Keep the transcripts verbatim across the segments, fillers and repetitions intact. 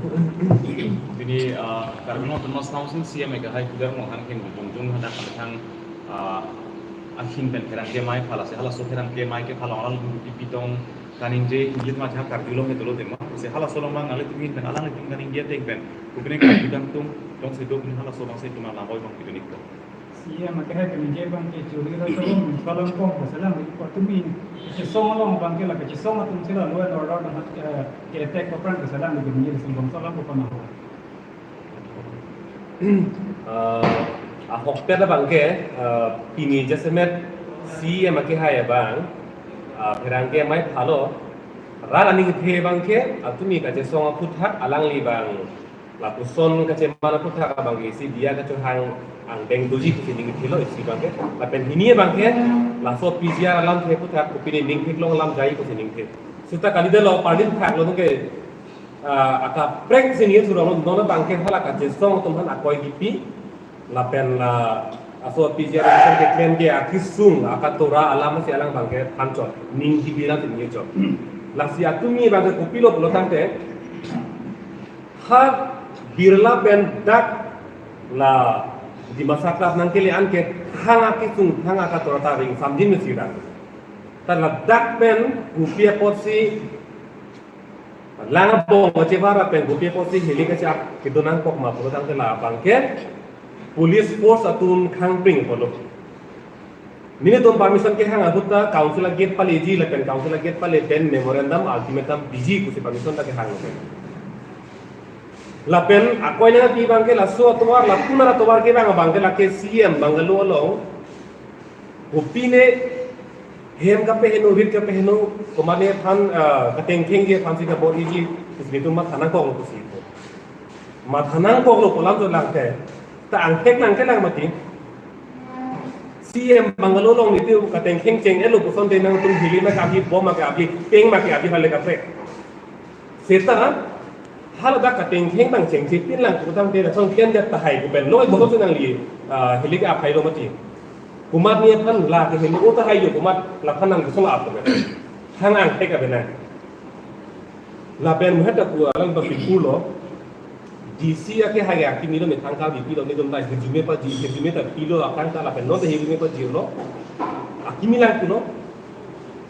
Pini, ah, Karbi Anglong Autonomous Council C M akehai Tuliram Ronghang ahin jongjong hadak kethang, ah, ahin pen pherangke amei pha lasi halaso pherangke amei kepha along alang pi pitong kaningje ingjir ma jang karjulong ke dolo tema. Lasi halaso along abang nanglitum ahin pen alanglitum kaningje ateng pen kopi ning karju dam tum, jongsi do pini halaso abang si tum alam boi abang pidun ikpo. C M akehai kaningje abang ke churi ra chorong, palang pong, keselang di patumi. Kachesong along abang ke la kachesong atum si la law and order abang, eh, ke attack apran keselang di kaningje di sing bangso alam ko panaho. Eh, ahokpet abang ke, eh, pini jasemet C M akehai abang, eh, pherangke amei phalo. Rat aning the abang ke, atumi kachesong aphuthak alangli abang lapuson kacheman aphuthak abang ke isi diya kachohang angdeng doji pusi ningthelo isi abang ke. Lapen hini abang ke laso P G R alam the aphuthak kopi ning theklong alam jai pusi ningthe. Seta kali dalo parlin phak lo ke, ah, akaprek si ningje surong lo, non abang ke hala kachesong atum aphan akoi kipi. Lapen la aso P G R alam keklem ke akisung akatora alam si alang abang ke thanchot ning kipi alam si ningje chot. Lasi atumi abang ke kopilo pulo tangte, ha Birla pen dak la Dimasa Club nangkele an ke thang akisung thang akatora ta ring samjin mesi dak. Ta ladak pen kopi apotsi lang abong kachevar pen kopi apotsi heli kachak kedo nangkok ma pulo tangte la abang ke police force atum khangpring pulo. Nelitum permission kehang ahut ta council agate paleji lapen council agate pale pen memorandum ultimatum piji pusi permission ta kehang lo. Lapen akoi nangpi abang ke laso atovar, lapunar atovar ke abang, abang ke lake C M bungalow along kopi ne hem kapeheno, rit kapeheno, komat ne aphan, ah, katengkheng ke aphan si kabor-iji, isi nelitum matha nangkoklo pusi. Matha nangkoklo pu alam chot lang te. Ta angthek lang ke lang mati. C M bungalow along nelitum katengkheng cheng-etlo puson te nangtum hili ma ke-apji, bom ma ke-apji, peng ma ke-apji, hale kaprek. Seta haladak katengkheng abang chengchepin lang pu tangte lason klem det tahai pu pen lo boso si nangli, ah, heli ke-ap hailo mati. Komat ne aphan la ke heli o tahai jo, komat laphan nang kosong ap pu pen. Thang angthek abe nang. Lapen muhet ta pu alang ba pipur lo. D C akehai akimi lo, methang kar pipilo, nelitum ta hirjume paji, hirjume ta pilo, akang ta lapen non ta hirjume pajilo. Akimi lang pulo.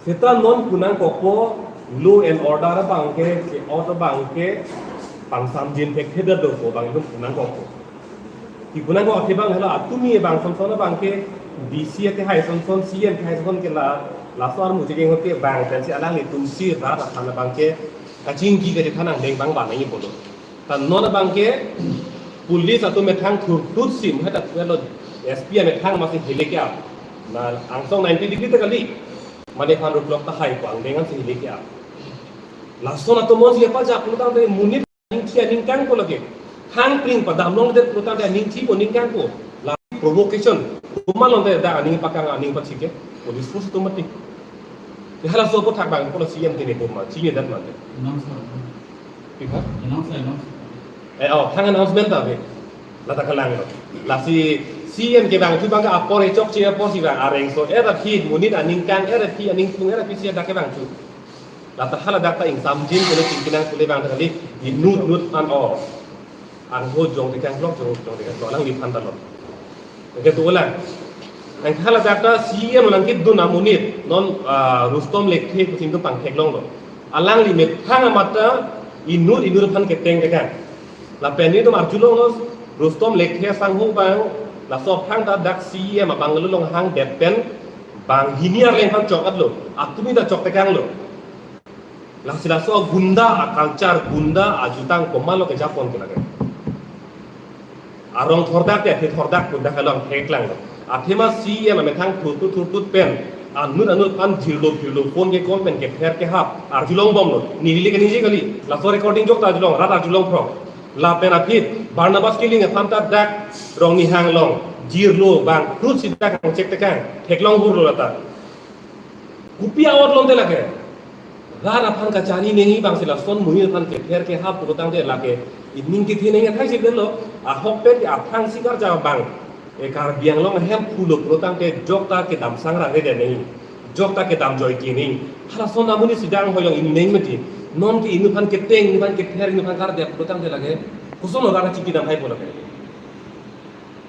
Seta non pu nangkokpo, law and order abang ke, ke-ot abang ke pangsamjin thekthedet dopo abang itum pu nangkokpo. Ti pu nangkok athe abang helo atumi abang sonson abang ke D C akehai sonson, C M akehai sonson ke la, laso armu chekeng ke abang pensi alanglitum si rat aphan abang ke kachingki kachethan angdeng abang banai pulo. Ta non abang ke police atum methang thurthut si, muhet ta helo S P amethang masi heli ke-ap. Na angsong ninety degree ta kali. Mane aphan roadblock tahai pu angdeng ansi heli ke-ap. Lason atum monsi apa jak pulo tangte monit aningthi aningkangpo lake. Khangpring padam longdet pulo tangte aningthi pu ningkangpo. La provocation. Komat longdet dak aning pakang aning pachike. Police force atum mati. Te halaso aphuthak abang pulo C M tene bom ma, chinine dat mate. Announce lo. Pi ha? Announce lo, announce. Eh, oh, thang announcement ta ave. Lata kalanglo. Lasi C M ke bang thu abang ke apor e chokche apor si abang areng so. Era phi monit aningkang, era phi aningphung, era phi si dak ke bang thu. Lata haladak ta ingsamjin kule chingki nang kule abang ta kali. Inut nut an o. Angho jong tekang blok, jong, jong tekang blok, alangliphan ta lo. Oke, tu ulang. Nang haladak ta C M nangkedun amonit, non, ah, Rustom Lekthe pusi itum pangtheklonglo. Alangli methang amat ta inut inut aphan keteng tekang. Lapen nelitum arjulonglo, Rustom Lekthe asangho abang, laso aphrang ta dak C M abang lo long hangdet pen, banghini arleng aphan chok-etlo, atumi ta chok tekanglo. Lasi laso gunda a-culture, gunda ajutang komatlo kejapon ke lake. Arong thordak te, athe thordak gunda kalong theklanglo. Athema C M amethang thurthut thurthut pen, anut anut aphan jirlo phirlo phone ke call pen kepher kehap, arjulongbomlo. Neli le kaningje kali, laso recording jok ta arjulong, rat arjulongphrong. Lapen aphi, Barnabas Killing aphan ta dak Rongnihang along, jirlo bang, thurthut si dak angchek tekang, theklong hurlo lata. Kopi a-ot longte lake. Rat aphan kachari nangji abang si lason monit aphan kepher kehap pulo tangte lake. Ining kethe nangji athai si detlo. Ahokpet ke aphrang si karja abang. E Karbi Anglong ahem pulo pulo tangte jokta kedam sangrare det nangji. Jokta kedam joike nangji. Halason amonit si dak anghoi along ining mati. Non ke inut aphan keteng, inut aphan kether, inut aphan kardet pulotangte lake koson lo, rara chiki dam hai po lake.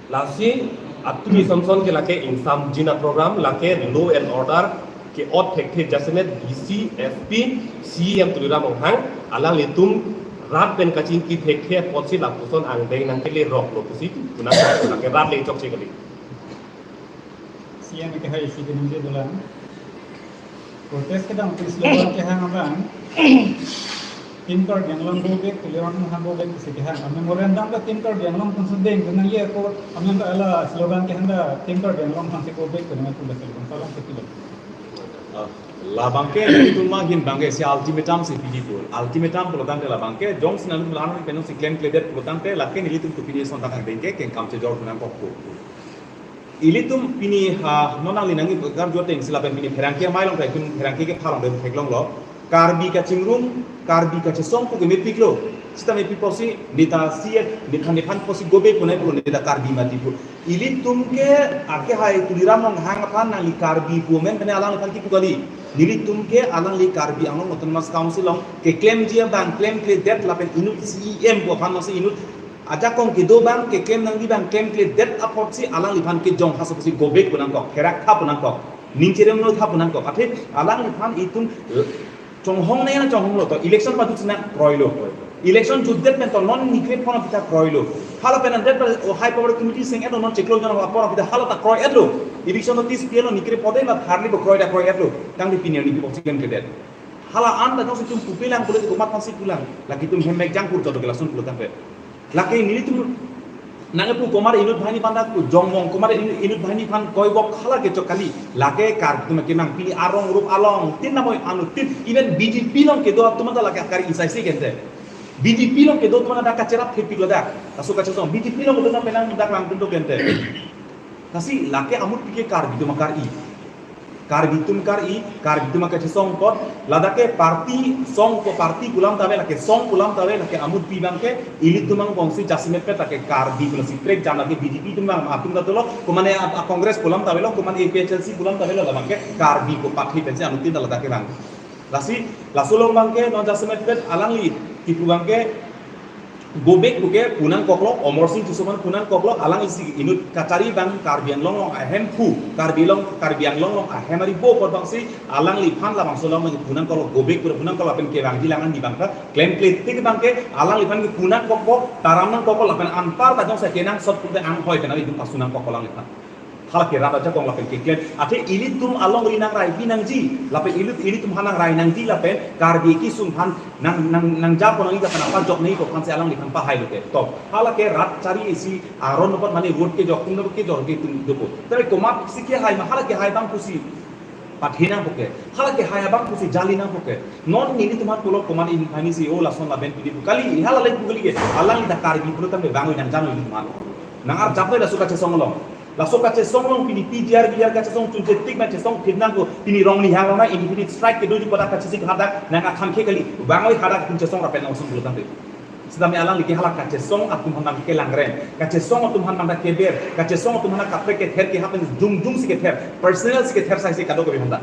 Lasi atumi Samson ke lake ingsamjin aprogram, lake law and order ke-ot thekthe jasemet D C, S P, C M Tuliram Ronghang alanglitum rat pen kachingki thekthe apotsi lapuson angdeng nangkele rok lo pusi, puna lake rat le chokche kali. C M ke hai isi ke ningje dolang. Protest kedam pen slogan kehang abang. Team Karbi Anglong go back, Tuliram Ronghang go back isi kehang. Amen memorandum ta Team Karbi Anglong pun sedeng, tenang ye ko, amen ta ala slogan kehang ta Team Karbi Anglong aphansi go back, tenang aku dah slogan. Salam sekilas. Ah, labang ke, ilitum manghin abang ke si ultimatum si pidi pul. Ultimatum pulotangte labang ke, jongsi nanglitum la-an pensi klemkledet pulotangte, lake nelitum tu pini eson tangkang dengke, kengkam chejor punangkok po. Ilitum pini ha, non nangli nangji program jua teng si lapen pini pherangke amei along ta, itum pherangke kepha along ta theklonglo. Karbi kachingrum, Karbi kachesong pu kemepiklo. Sita mepik apotsi, neta C M, neta nephan apotsi go back punai pu, neta Karbi mati pu. Ilitum ke, ake hai Tuliram Ronghang aphan nangli Karbi pu amen, kene alangliphan kipu kali. Nelitum ke alangli Karbi Anglong Autonomous Council along keklemji abang klemkledet lapen inut C M pu aphan masi inut ajakong kedo abang keklem nangji abang klemkledet apotsi alangliphan kejong haso pusi go back punangkok, kerak tha punangkok, ning chereng lo tha punangkok. Athe alangliphan itum, eh, chonghong nena chonghonglo to, election pajut sina kroilo. Election jutdet pen to non nikre phone pita kroilo. Hala pen andet pa o high power committee seng edo non chiklo jon apor pita hala ta kroilo. Election notice pielo nikre pode ma tharli bo kroida kroilo. Tangte pini arni pi boxing kedet. Hala an ta jongsi itum pupelang pule komat aphansi pulang. Lake itum hem mek jangkur chodok lason pulotangte. Lake nelitum nangpu komat inut banghini aphan dak jongmong, komat inut, inut banghini aphan koibok hala kechok kali. Lake Karbi atum kemang pini arong rup along tin namoi anuttin, even B J P along kedo atum ta lake kari isai si gente. B J P along kedo atum ta kacherap thepik ladak. Laso kachesong B J P along kedo atum penang dak langdun do gente. Lasi lake amutpi ke Karbi atum kari. Karbi atum kari, Karbi atum kachesong apot, ladak ke party song ko party pu alam ta ave, lake song pu alam ta ave, lake amutpi abang ke, ilitum angbongsi jasemet pet lake Karbi pu lasi prek jam lake B J P atum abang atum ta dolo, komane a, a Congress pu alam ta avelo, komane A P H L C pu alam ta avelo, labang ke Karbi ko party pensi anuttin ta ladak ke abang. Lasi, laso along abang ke, non jasemet pet alangli, kipu abang ke, go back pu ke punangkoklo, Amarsing Tisso aphan punangkoklo, alang isi inut kachari abang Karbi Anglong along ahemphu, Karbi Anglong, Karbi Anglong along ahem ari bo apot abangsi, alangliphan labangso along abang punangkoklo, go back pu punangkoklo, lapen kevangji lang-an di abang ta, klemkle tik abang ke, alangliphan ke punangkokpo, taram nangkokpo, lapen anparta jongsi kenangsot pute anghoi pen itum pasu nangkokpo alangliphan. Hala ke rat ajakong lapen keklem. Athe ilitum alongri nangraipi nangji. Lapen ilit, ilitum aphan nangrai nangji lapen Karbi kesung aphan nang, nang, nangjapo nangji lapen apa jok nangji ko aphansi alangliphan pahailo ke. To. Hala ke rat chari isi aron apot mane vote kejok atum kejor ke itum dopo. Tapi komat si kehai ma hala kehai abang pusi pathe nangpo ke. Hala kehai abang pusi jali nangpo ke. Non nelitum aphan pulo komat inut banghini si o lason laben pidi pu kali. Hala le pu kali ke. Alangli ta Karbi pulotangte bang oi nangjano ilitum aphan. Nangarjap noi laso kachesong along. Laso kachesong along pini P G R, V G R kachesong chunche tik ma chesong phit nangkok, pini Rongnihang along na indefinite strike kedoji pada kachesik hadak nang akhang ke kali, bang oi hadak pun chesong rapen langsung pulotangte. Sitame alangli ke hala kachesong atum aphan nangkelangreng, kachesong atum aphan nangkeber, kachesong atum aphan kaprek kether ke hapen jongjong si kether, personal si kether sai si kadokave aphan ta.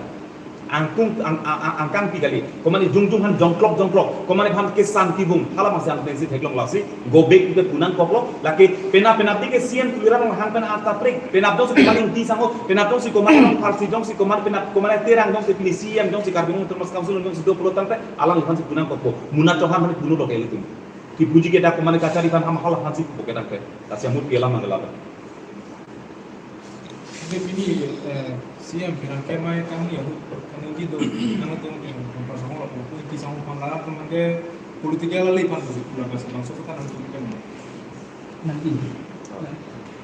Angkung, ang, ang, ang, angkang pi kali. Komane jongjong aphan jongklok jongklok. Komane aphan kesan tibung. Hala masi angkung si theklong lasi. Go back pu ke punangkoklo. Lake penap penap di ke C M Tuliram Ronghang pen ata prik. Penap jongsi komane Ingti Sangho. Penap jongsi komane Rongpharsi jongsi komane penap komane Terang jongsi pini C M jongsi Karbi Anglong Autonomous Council jongsi do pulotangte. Alangphan si punangkokpo. Muna Chauhan aphan punangkok ilitum. Kipuji ke dak komane kachari aphan ham hala aphan si pu ke dak ke. Lasi amutpi alam manggala. Oke, pini, eh, C M pherangke amei kami ya, kami gitu, nangtum yang pasang lo, itu kisah pangkalan teman ke political aliphan tuh, pulang ke sebelah suku kan nangtum kan. Nanti.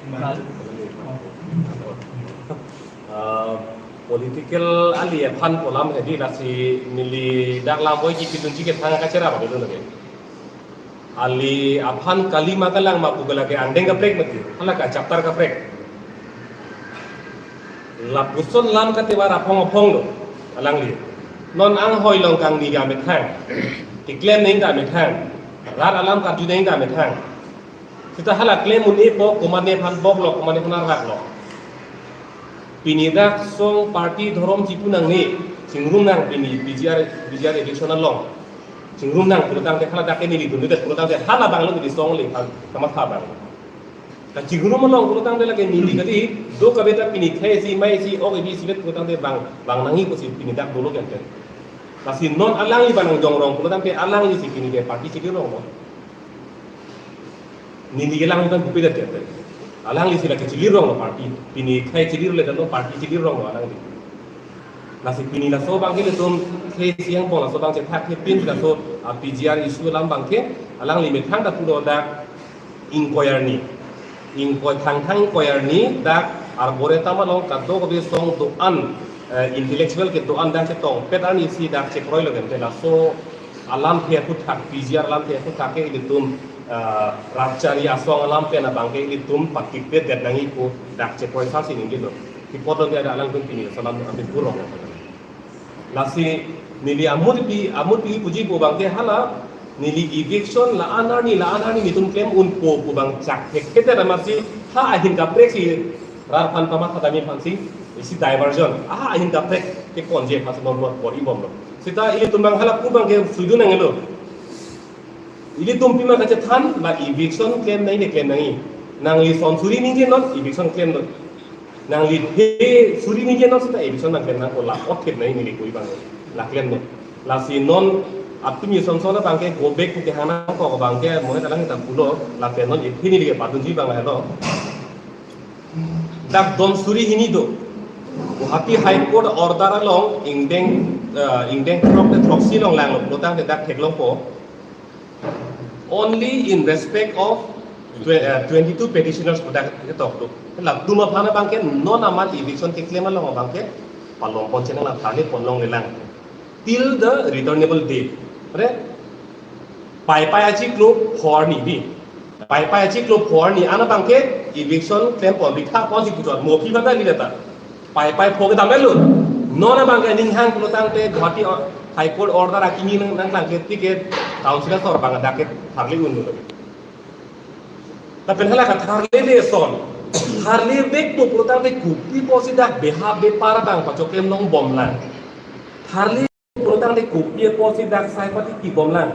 Nah. Bal. Oh. Eh, political ali aphan pu alam hedi, lasi neli dak lam oi ki pidunji ke thang kacherap abang dulu lagi. Ali aphan kali ma kalang ma pu ke lake angdeng kaprek mati. Hala ke chapter kaprek. Lapuson lam katevar aphong aphong lo. Alangli. Non anghoi along kangni ga methang. Keklem neng ga methang. Rat alam karju neng ga methang. Sita hala klem un-epo, komatne aphan boklo, komatne aphan raklo. Pini dak song party dhorom chipu nangne, chingrum nang pini B G R, B G R election along. chingrum nang pulotangte, hala dak ke neli dunde pulotangte, hala bang lo di song le, kamatha bang. Kachingrum along pulotangte lake neli kali, do kabe ta pini khei si, mai si, ok ibi si vet pulotangte bang, bang nangji pusi pini dak dolo kente. Lasi non alangli bang nangjongrong pulotangte, alangli si pini ke party chilir rong lo. Neli ke langtang kupi dak kente. Alangli si lake chilir rong lo party. Pini khei chilir le dan lo party chilir rong lo alangli. Lasi pini laso bang ke ilitum khei siang pon laso bang chethak ke pin laso, ah, P G R issue alam bang ke alangli methang ta pulo dak ingkoi arni. Ingkoi thangthang ingkoi arni dak Arboretum along kadokave song do-an, eh, intellectual kedo-an dak chetongpet arni si dak chekroi lo kente laso alamthe aphuthak, P G R alamthe aphuthak ke ilitum, eh, rapchari asong alam pen abang ke ilitum patikpet det nangji pu dak chekroi sa si ningje lo. Kipot lo dia alangtum pini laso alam api kurong. Lasi neli amut pi, amut pi puji pu bang ke hala, neli eviction la-an arni, la-an arni nelitum klem unpo pu bang chak thek thek amatsi ha ahin kaprek si rat aphan pamatha dami aphan si isi diversion. Ha ahin kaprek ke konje aphan si bom lo, bor-i bom lo. Seta ilitum bang hala pu bang ke sudun nanglo. Ilitum pima kachethan, la eviction klem nangji ne klem nangji. Nangli son suri ningje non, eviction klem non. Nangli the suri ningje non seta eviction nangklem nangkok, la othep nangji neli koi bang. La klem non. Lasi non apini son son abang ke go back pu kehang nangkok abang ke monit alang ta pulo, lapen non ipini lake padunji bang lahelo. Dak don suri hini do. Guwahati High Court order along ingdeng, eh, ingdeng throk te throksi along langlo pulotangte dak theklongpo. Only in respect of twe-, uh, twenty-two petitioners pu dak ketok do. Latum aphan abang ke non amat eviction keklem along abang ke palong pon chenang la tharle pon longlelang. Till the returnable date. Re? Paipai achiklo pho arni bi. Paipai achiklo pho arni an abang ke eviction klem pon, bikha pon si puchot. Mo phi bata li data. Paipai pho kedam lo. Non abang ke ninghang pulotangte Guwahati or-, High Court order akimi nang, nangklang ke ticket council asor abang dak ke tharle un lo. Lapen hala katharle le son. Tharle vek pu pulotangte kopi pusi dak beha bepar abang pachoklem longbomlang. Tharle pulotangte kopi pusi dak sai pati kibomlang.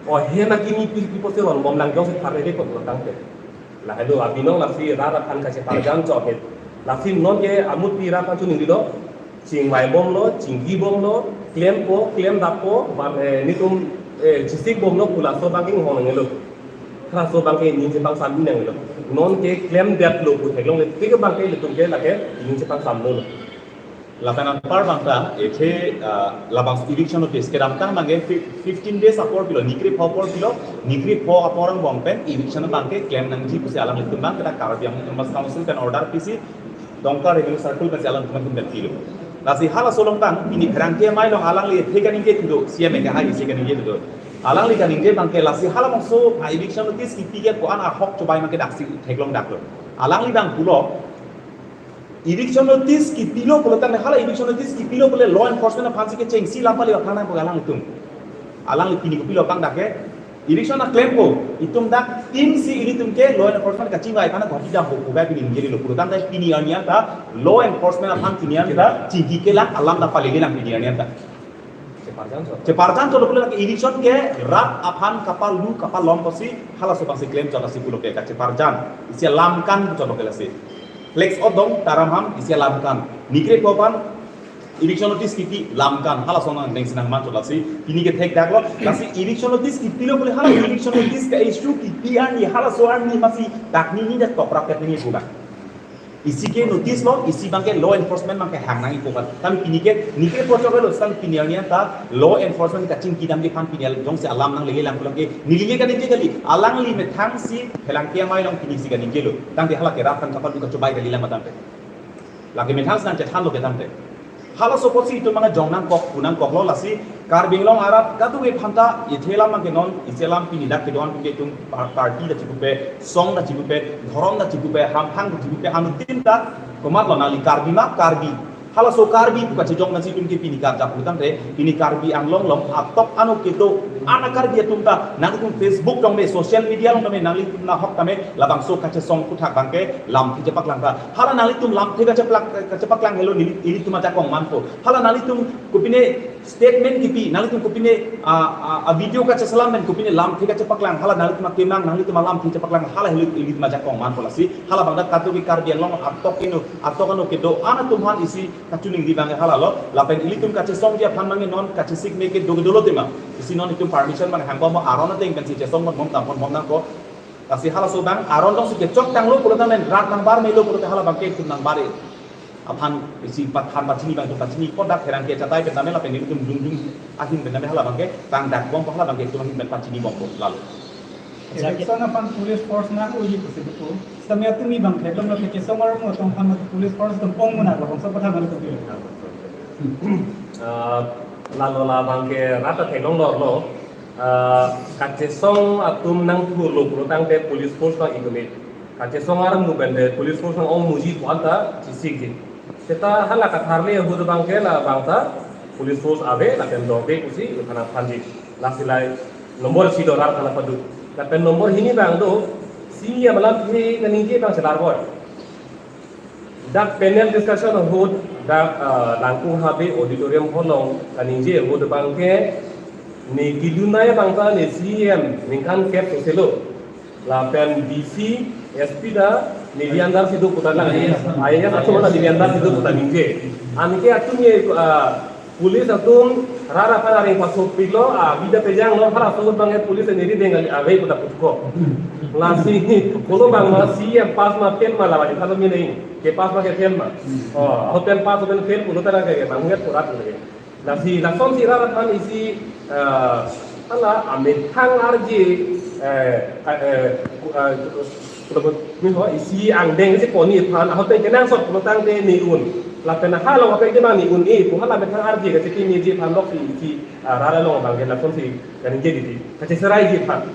O hem akimi pi pi pusi rongbomlang jongsi tharle vek pu pulotangte. Lahelo abinong lasi rat aphan kacheparjan chot he. Lasi non ke amut pi rat aphan chuning dilo. Chingvai bomlo, chingki bomlo, klempo, klem dappo, bam, eh, nelitum, eh, chisik bomlo pu laso abang ke inghong nanglo. Halaso abang ke ining chepangsam nanglo. Non ke klemdetlo pu theklongle tik abang ke ilitum ke lake ining chepangsam lo. Lapen anpar abang ta, ethe, ah, labang eviction notice kedamtang abang ke fif-, fifteen days apor pilo, nikri pho apor pilo, nikri pho apor angbong pen eviction abang ke klem nangji pusi alanglitum abang ke dak Karbi Anglong Autonomous Council pen order pisi, Dongka Revenue Circle pen si alanglitum pen pilo. Lasi halaso along abang, pini pherangke amei along alangli ethe kaningje thudo, C M ke hai isi kaningje thudo. Alangli kaningje abang ke lasi halabangso, ah, eviction notice kipi ke ko-an ahok chobai abang ke daksi theklong daklo. Alangli abang pulo, eviction notice kipilo pulotangte hala eviction notice kipilo pule law enforcement aphan si kechengsi lam pali aphan nang pu alanglitum. Alangli pini kopilo abang dak ke eviction aklempo, itum dak team si ilitum ke law enforcement kachingvai aphan Guwahati dampo pu bai pini ningje lo pulotangte pini arni an ta law enforcement aphan pini arni ta chingki kelang alam ta palelang pini arni an ta. Cheparjan chot. Cheparjan chot pule lake eviction ke rat aphan kapalu kapalom pusi halaso abang si klem chot lasi pulo ke kacheparjan. Isi alam kan chot ke lasi. Flex odong taram ham isi alam kan. Nikre pho aphan eviction notice kipi lam kan. Halaso nang deng sinang man chot lasi. Pini ke thek daklo. Lasi eviction notice kipilo pule hala eviction notice ka-issue kipi arni halaso arni amatsi dak nini dak toprak ket nini pulo. Isi ke notice lo, isi abang ke law enforcement abang ke hang nangji ko kan. Tame pini ke, nikre pho chot lo, seta pini arni an ta law enforcement kachingki damji aphan pini al-, jongsi alam nanglelelang pulo ke, neli kaningje kali, alangli methang si, pherangke amei along pini si kaningje lo, tangte hala ke rat aphan kapalu kachobai kalilang ma tangte. Lake methang si nangchethan lo ke tangte. Halaso apotsi itum abang jong nangkok, pu nangkoklo lasi, Karbi Anglong arat kadokave aphanta, ethe alam abang ke non, isi alam pini dak kedo-an ke itum par-, party ta chipupe, song ta chipupe, dhorom ta chipupe, hamphang ta chipupe, anuttin ta, komatlo nangli Karbi ma, Karbi. Halaso Karbi pu kachejok nangsi itum ke pini karjap pulotangte, pini Karbi Anglong along, atok ano kedo, Ana Karbi atum ta, nanglitum Facebook tong me, social media along tong me, nanglitum nahok tame, labangso kachesong aputhak abangke lamthe chepaklang ta. Hala nanglitum lamthe kacheplak-, kachepaklang helo neli, ilitum ajakong manpo. Hala nanglitum kopine statement kipi, nanglitum kopine, ah, ah, ah, video kacheselam pen kopine lamthe kachepaklang, hala nanglitum akemang, nanglitum alamthe chepaklang, hala helo ilitum ajakong manpo lasi. Hala abang ta katuki Karbi Anglong atok ino, atok ano kedo-an atum aphan isi kachiningri abangke halalo, lapen ilitum kachesongji aphan abangke non kachesik me kedo kedo lo tema. Isi non itum permission abang hangbom aron ateng pensi chesong bom tampon bom nangkok. Lasi halaso abang aron jongsi kechok tanglo pulo tangte rat nangbar melo pulote hala abangke itum nangbar-e aphan isi pathan pachini abang itum pachini kodak herang ke chatai pen tame lapen itum dungjung ahin pen tame hala abangke tangdak bompo, hala abangke itum ahin pen pachini bompo lalo. Election aphan police force nang-oji pusi duku. Sitame atumi abang theklonglo ke kesong arong atong aphan police force atum ong muna labangso aphuthak mari tupi. Ah, lalo labangke rat ta theklong lorlo. Ah, kachesong atum nangthurlo pulo tangte police force nang-itum-e. Kachesong arong pen de police force nang-ong muji pu anta chisikji. Seta hala katharli ahut abangke labang ta police force ave lapen dorde pusi iphana phanji. Lasi lai nombor isi do rat aphan padu. Lapen nombor hini abang do, C E M alamthe kaningje abang selar boy. Dak panel discussion ahut dak, ah, Langkung Habe Auditorium Hall along kaningje ahut abangke ne kedun nai abang ta ne C E M ningkan kep soselo. Lapen D C, S P ta neli under si do puta lang, I A S, I A S atum ta neli under si do puta ningje. Anke atum ye, ah, police atum rat aphan areng pasopiklo, ah, bida pejanglo, halaso abangke police neli deng ave puta putko. Lasi kolo abang ma C E M pass ma fail ma labadi kalo mine, ke pass ma ke fail ma. Oh, hotel pass hotel fail pulo tara ke bang nget purat lagi. Lasi lasonsi rat aphan isi, eh, hala amethang arje, eh, eh, eh, pulo, mi ho isi angdeng si poni aphan, ahut pen kenangsot pulo tangte ne un. Lapen hala lapen ke bang ne un-e pu hala amethang arje kachepini ji aphan loksi isi, ah, rat along abangke lasonsi kaningje didi. Kacheseraiji aphan.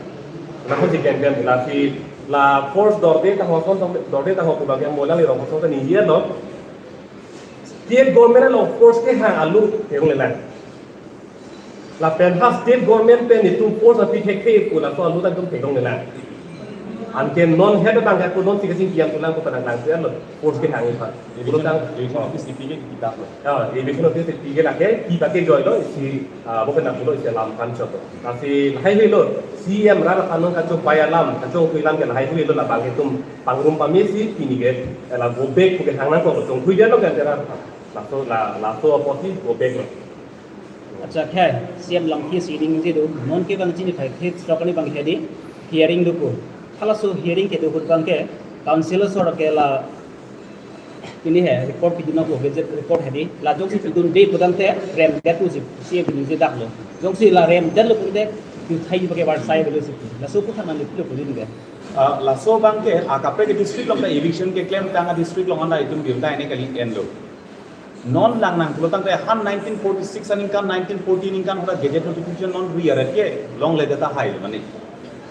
Lasonsi kengkeng lasi la force dorde ta ho son dorde ta ho pu abangke molang irong son ta ningje lo. State government along force kehang alu theklonglelang. Lapen ha state government pen itum force api thekthe pu laso alu ta itum theklonglelang. Anke non head abangke ako non si kasing kiam tulang ko tanang tang si alo force kehang iphan. Pulo tang Eviction notice kipi ke kitab lo. Ah, eviction notice kipi ke lake, kipi ke joy lo, isi, ah, bo kena pulo isi alam kan chot. Lasi lahai hui lo, C E M rat aphan nang kachopai alam, kachongkhui alam ke lahai hui lo labang itum pangrum pamesi pini ke, eh, la go back pu kehang nangkok, chongkhui dia lo kan tera. Laso, la, laso apotsi go back lo. Acha, khei, C E M lamthe si ningje do, non ke bang chini phai, khei, stok ni abang hedi, hearing do ko. Halaso hearing kedo ahut abangke, council asor ke la, pini he, report pidun nangkok, gazette report hedi, la jongsi pidunde pu tangte, remdet pusi, C E M ningje dak lo. Jongsi la remdetlo pulote, juthai abangke barsai belo si. Laso aphuthak nangli pilo pudun ke. Ah, laso abangke, ah, kaprek ke district along ta eviction keklem tang a district along anta itum biun ta ene kali enlo. Non lang nang pulo tangte han nineteen forty-six aningkan, nineteen forty aningkan ahut ta gazette notification non ri aret kelongle ta tahai lo mane.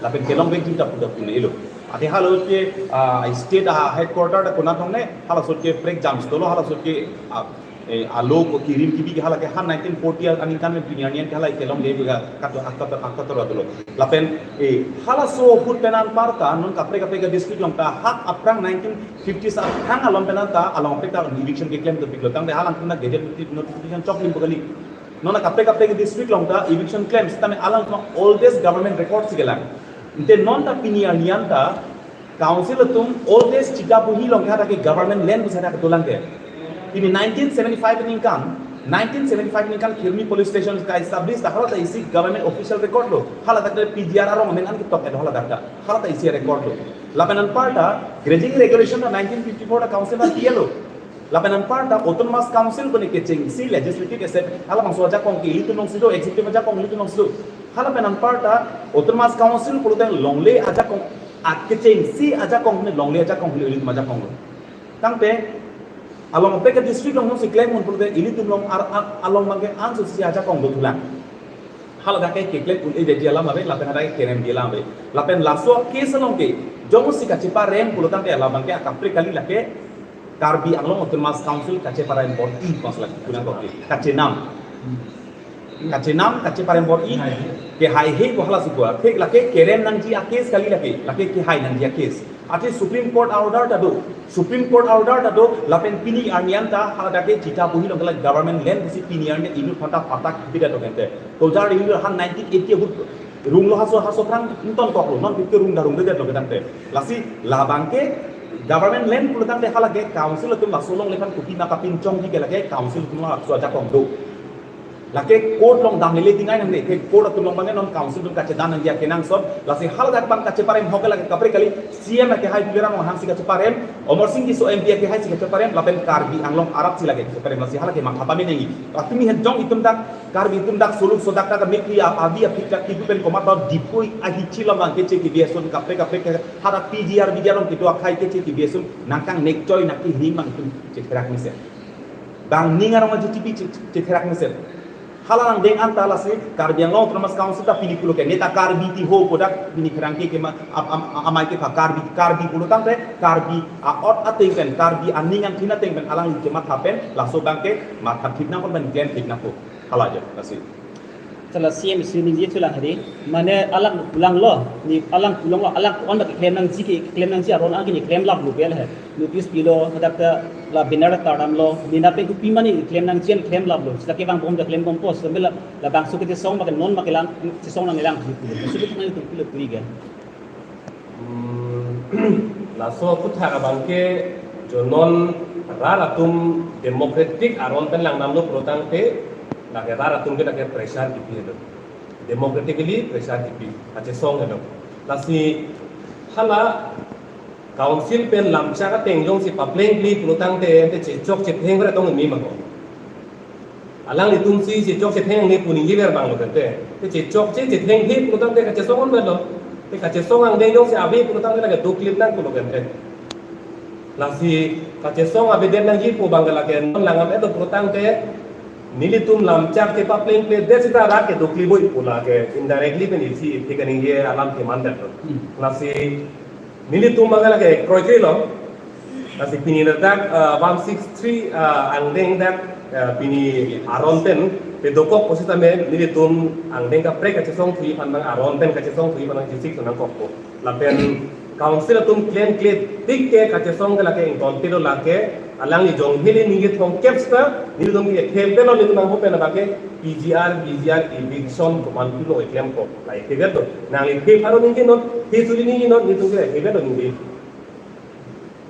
Lapen kelongvekji ta pu ta pu ne lo. Ate halaso ke, ah, state a headquarter ta konat along ne, halaso ke prek jam stolo, halaso ke, ah, eh, alo ko kirim kibi ke hala ke han nineteen forty aningkan pen pini arni an ke hala kelongle pu ka kato, akato, akato ra dolo. Lapen, eh, halaso ahut pen anparta, non kaprek kaprek district along ta hak aphrang nineteen fifty sa hang along pen anta along pek ta eviction keklem dopiklo tangte halang kuna gazette noti-, notification choklim pu kali. Non kaprek kaprek district along ta eviction klem sitame alang kuma oldest government record si kelang. Ante non ta pini arni anta council atum oldest chita puhi along ke hadak ke government land pusi hadak dolang ke. Pini nineteen seventy-five aningkan, nineteen seventy-five aningkan Khirmi police station ka establish ta hala ta isi government official record lo. Hala ta P G R arong amen an ketok et hala ta. Hala ta isi record lo. Lapen anparta grazing regulation ta nineteen fifty-four ta council ta P L O. Lapen anparta autonomous council kone kechengsi legislative assembly. Halabangso ajakong ke ilitum along si do, executive ajakong ilitum along si do. Halapen anparta autonomous council pulote longle ajakong, a kechengsi ajakong ne longle ajakong hule ilitum ajakong lo. Tangte along pek district along si klem un pulote ilitum along ar, ar, along abangke anso si ajakong dothulang. Hala dak ke keklem un-e ji alam ave, lapen hadak ke kerem ji alam ave. Lapen laso case along ke, jongsi kacheparem pulo tangte alam abangke akaprek kali lake Karbi Anglong Autonomous Council kacheparem bor-i pas lagi kunang kopi, kachenam. Kachenam, kacheparem bor-i, kehaihe ko hala si ko. Thik lake kerem nangji a-case kali lake, lake kehai nangji a-case. Athe Supreme Court order ta do, Supreme Court order ta do, lapen pini arni an ta, hala dak ke Sitabohi along ke la government land pusi pini arni inut aphanta patta bida do kente. Tojar inut ahan nineteen eighty ahut runglo haso, haso aphrang ingtonkoklo, non pike rung darung bida do ketangte. Lasi labang ke government land pulo tangte hala ke council atum laso along lephan kopi ma kapinchongji ke lake council atum laso ajakong do. Lake court along damlele tingai nangne, ke court atum along abang non council atum kachedam nangji akenangsot, lasi haladak abang kacheparem ahok ke lake kaprek kali, C M akehai Tuliram Ronghang si kacheparem, Amarsing Tisso M P akehai si kacheparem, lapen Karbi Anglong arat si lake kacheparem, lasi hala ke matha pame nangji. Atumi het jong itum dak, Karbi atum dak soluk sodak dak mekri a-, avi aphi dak kipu pen komat dipoi ahichi labang ke che K B S un kaprek kaprek ke, hadak P G R, V G R along kedo akhai ke che K B S un nangkangnek choi nangkehing abang itum chetherak mesen. Bang ning arong aji T V che-, chetherak mesen. Hala nangdeng anta lasi Karbi Anglong Autonomous Council ta pini pulo ke neta Karbi ti ho kodak pini pherangke kema am-, am-, amei kepha Karbi, Karbi pulo tangte Karbi a-ot ateng pen, Karbi aning angthin ateng pen alangli chematha pen laso abang ke matha thip nangpo pen klem thip nangpo. Hala aja, lasi. Chala C M si ningje thulang hari, mane alang pulang lo, ni alang pulang lo, alang on dak klem nangji ke, klem nangji aron agi ni klem laplo bel he. Notice pilo, hadak ta la banner ta damlo, ni na pe kopi mane klem nangji an klem laplo. Sita ke bang bom dak klem bom pos, sambil la, labangso ke chesong makan non makelang, chesong nanglang ji pulo. Sudah nang itu pulo puri ga. Hmm, laso aputhak abang ke jonon rat atum democratic aron pen langdamlo pulo tangte, lake rat atum ke lake pressure kipi do. Democratically pressure kipi, kachesong do. Lasi hala council pen lamchak ateng jongsi paplengple pulo tangte, te chechok chetheng bre tong mi mako. Alanglitum si chechok chetheng ne pu ningje ver abang lo kente. Te chechok che chethengthe pulo tangte kachesong un lo. Te kachesong angdeng jongsi ave pulo tangte lake doklip nang pulo kente. Lasi kachesong avedet nangji pu abang lake non langdam edo pulo tangte nelitum lamchak chepaplengple det sita rat ke doklip boi pu lake indirectly pen isi isi kaningje alam keman det lo. Hmm. Lasi nelitum abang lake kroikre lo. Lasi pini ladak, ah, one six three, ah, angdeng dak, ah, pini aron pen pedokok pusitame nelitum angdeng kaprek kachesong thuji aphan abang aron pen kachesong thuji aphan abang chisik sonang kokpo. Lapen council atum klemkle tik ke kachesong ke lake ingtonpilo lake alangli jong hili ningje thomkep sita nelitum ke thepelo nelitum angho pen abang ke P G R, V G R, eviction komantulo klemkok. Lake ke to. Nangli the pharo ningje non, the suri ningje non, nelitum ke thepelo ningje.